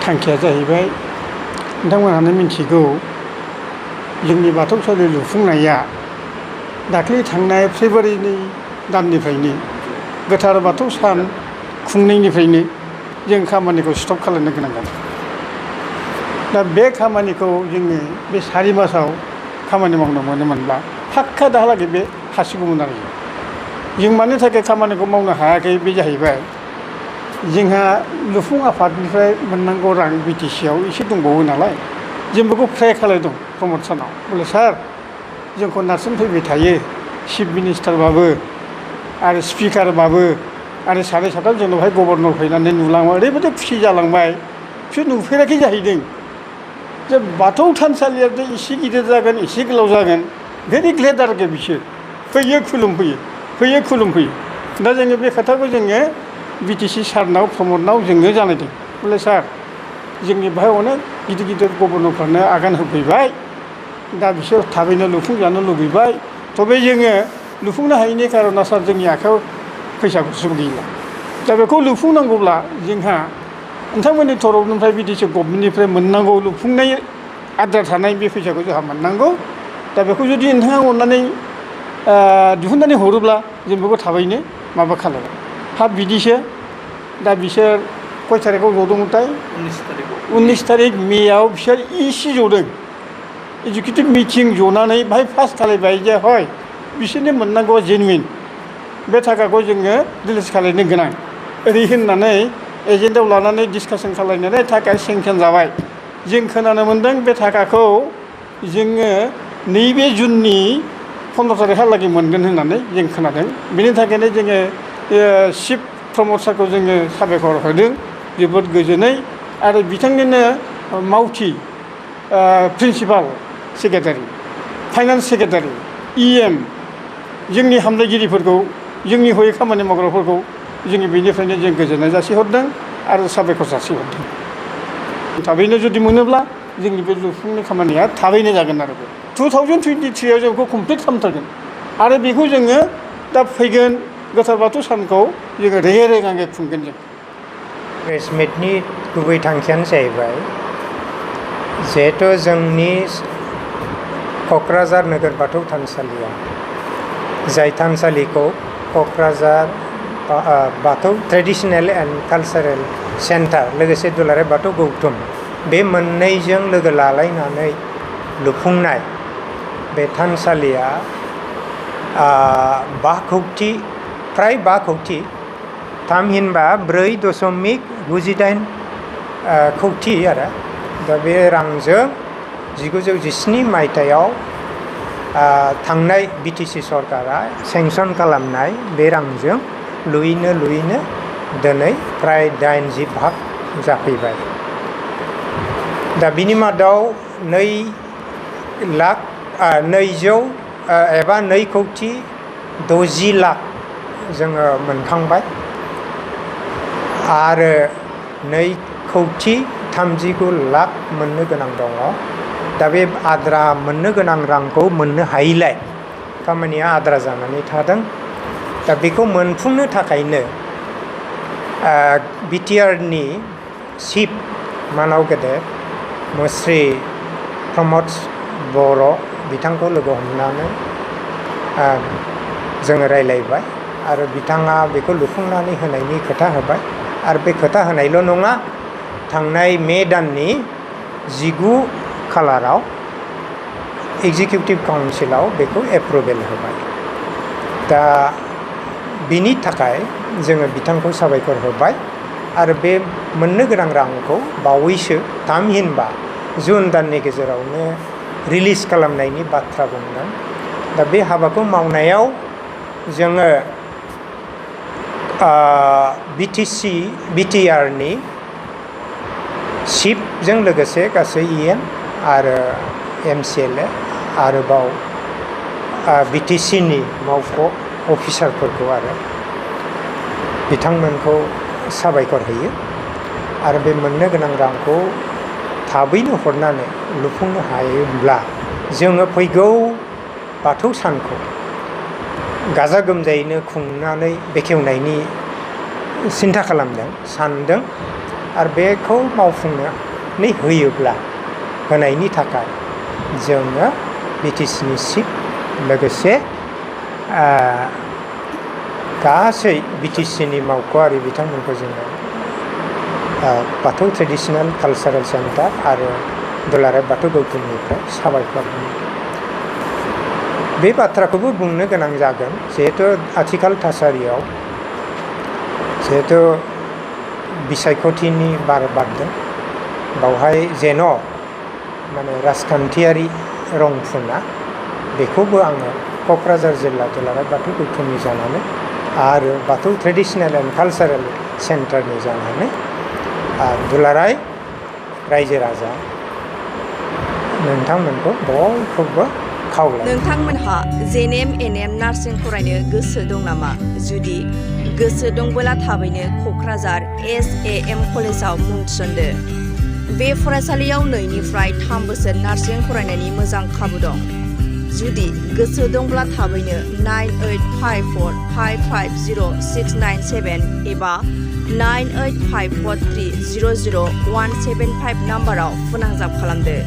थांखिया जाहैबाय नोंथांमोनहानो मिथिगौ जोंनि बाथौसालि लुफुंनाया दाख्लै थांनाय फेब्रुवारिनि दाननिफ्रायनो गोथार बाथौ सान खुंनायनिफ्रायनो जों खामानिखौ स्टप खालामनो गोनां जादों। दा बे खामानिखौ जोङो बे 4 मासाव खामानि मावनो मोनोमोनब्ला फाक्का दाहालागै बे हासिगौमोन आरो जों मानि थाखाय खामानिखौ मावनो हायाखै बे जाहैबाय जोंहा लुफुं आफादनिफ्राय मोननांगौ रां बिटिसिआव एसे दंबावो नालाय जों बेखौ प्रे खालामदों प्रमद सानाव बोले सार जोंखौ नारसिनफैबाय थायो चिफ मिनिस्टारबाबो आरो स्पिकारबाबो आरो सानै साथाम जोंनावहाय गभर्नर फैनानै नुलांबाय ओरैबायदि खुसि जालांबाय बिसोर नुफेराखै जाहैदों जे बाथौ थानसालिया जे एसे गिदिर जागोन एसे गोलाव जागोन भेरि ग्लेड आरोखि बिसोर फैयो खुलुमफैयो दा जोङो बे खोथाखौ जोङो बिटिसि सारनाव प्रमदनाव जोङो जानायदों बोले सार जोंनि बेहाय अनेक गिदिर गिदिर गभर्नरफ्रानो आगान होफैबाय दा बिसोर थाबैनो लुफुंजानो लुबैबाय थेवबो जोङो लुफुंनो हायैनि खार'ना सार जोंनि आखायाव फैसा गरसेबो गैला दा बेखौ लुफुंनांगौब्ला जोंहा नोंथांमोननि तरफनिफ्राय बिटिसि गभर्नमेन्टनिफ्राय मोननांगौ लुफुंनाय आद्रा थानाय बे फैसाखौ जोंहा मोननांगौ दा बेखौ जुदि नोंथाङा अननानै दिहुननानै हरोब्ला जों बेखौ थाबैनो माबा खालामो हा बिदिसो दा बिसोर कय थारिखआव जदोंमोनथाय 19 तारिख मेआव बिसोर इसे जदों एजुकेटिभ मिटिं जनानै बाहाय पास खालामबाय जे हय बिसोरनो मोननांगौआ जेनुइन बे थाखाखौ जोङो रिलिज खालामनो गोनां ओरै होननानै एजेन्डायाव लानानै डिसकासन खालामनानै थाखाया सेंसन जाबाय जों खोनानो मोन्दों बे थाखाखौ जोङो नैबे जुननि 15 तारिखहालागै मोनगोन होननानै जों खोनादों बेनि थाखायनो जोङो चिफ प्रमद सारखौ जोङो साबायखर होदों जोबोद गोजोनै आरो बिथांनिनो मावथि principal secretary finance secretary EM जोंनि हामलायगिरिफोरखौ जोंनि हयै खामानि मावग्राफोरखौ जोंनि बेनिफ्रायनो जों गोजोननाय जासिहरदों आरो साबायखर जासिहरदों थाबैनो जुदि मोनोब्ला जोंनि बे लुफुंनि खामानिया थाबैनो जागोन आरो 2023आव जों बेखौ कमप्लिट खालामथारगोन आरो बेखौ जोङो दा फैगोन गोथार बाथौ सानखौ जोङो रेगे रेगाङै खुंगोन जों प्रेस मिटनि गुबै थांखियानो जाहैबाय जिहेथु जोंनि क'क्राझार नोगोर बाथौ थानसालिया जाय थानसालिखौ क'क्राझार बाथौ ट्रेडिसनेल एन्ड कालचारेल सेन्टार लोगोसे दुलाराय बाथौ गौथुम बे मोननैजों लोगो लालायनानै लुफुंनाय बे थानसालिया 5 कौटि फ्राय 5 कौटि थामहिनबा 4.98 कौटि आरो दा बे रांजों 1917 मायथाइयाव थांनाय बिटिसि सरकारा सेंसन खालामनाय बे रांजों लुयैनो दिनै फ्राय 80 भाग जाफैबाय दा बिनि मादाव 2 कौटि 60 लाख जोङो मोनखांबाय आरो 2 कौटि 39 लाख मोननो गोनां दङ दा बे आद्रा मोननो गोनां रांखौ मोननो हायैलाय खामानिया आद्रा जानानै थादों दा बेखौ मोनफुंनो थाखायनो बिटिआरनि चिफ मानाव गेदेर मुस्रि प्रमद बर' बिथांखौ लोगो हमनानै जोङो रायलायबाय आरो बिथाङा बेखौ लुफुंनानै होनायनि खोथा होबाय आरो बे खोथा होनायल' नङा थांनाय मे दाननि 19 खालाराव एग्जिकिउटिभ काउन्सिलाव बेखौ एप्रुभेल होबाय दा बिनि थाखाय जोङो बिथांखौ साबायखर होबाय आरो बे मोननो गोनां रांखौ बावैसो थामहिनबा जुन दाननि गेजेरावनो रिलिज खालामनायनि बाथ्रा बुंदों दा बे हाबाखौ मावनायाव जोङो बिटिआरनि चिफजों लोगोसे गासै EM आरो MCLA आरोबाव बिटिसिनि मावख' अफिसारफोरखौ आरो बिथांमोनखौ साबायखर होयो आरो बे मोननो गोनां रांखौ थाबैनो हरनानै लुफुंनो हायोब्ला जोङो फैगौ बाथौ सानखौ गाजा गोमजायैनो खुंनानै बेखेवनायनि सिन्था खालामदों सानदों आरो बेखौ मावफुंनानै होयोब्ला होनायनि थाखाय जोङो बिटिसिनि चिफ लोगोसे गासै बिटिसिनि मावख'आरि बिथांमोनखौ जोङो बाथौ ट्रेडिसनेल कालचारेल सेन्टार आरो दुलाराय बाथौ गौथुमनिफ्राय साबायखर होयो। बे बाथ्राखौबो बुंनो गोनां जागोन जिहेथु आथिखाल थासारियाव जिहेथु बिसायख'थिनि बार बारदों बावहाय जेन' माने राजखान्थियारि रं फुना बेखौबो आङो क'क्राझार जिल्ला दुलाराय बाथौ गौथुमनि जानानै आरो बाथौ ट्रेडिसनेल एन्ड कालचारेल सेन्टारनि जानानै दुलाराय रायजो राजा नोंथांमोनखौ बयखौबो खावलायो। नोंथांमोनहा NBNN नार्सिं फरायनो गोसो दं नामा? जुदि गोसो दंबोला थाबैनो क'क्राझार SAM कलेजाव मुं थिसनदो। बे फरायसालियाव 2 निफ्राय 3 बोसोर नार्सिं फरायनायनि मोजां खाबु दं। जुदि गोसो दंब्ला थाबैनो 9854550697 एबा 9854300175 नाम्बाराव फोनांजाब खालामदो।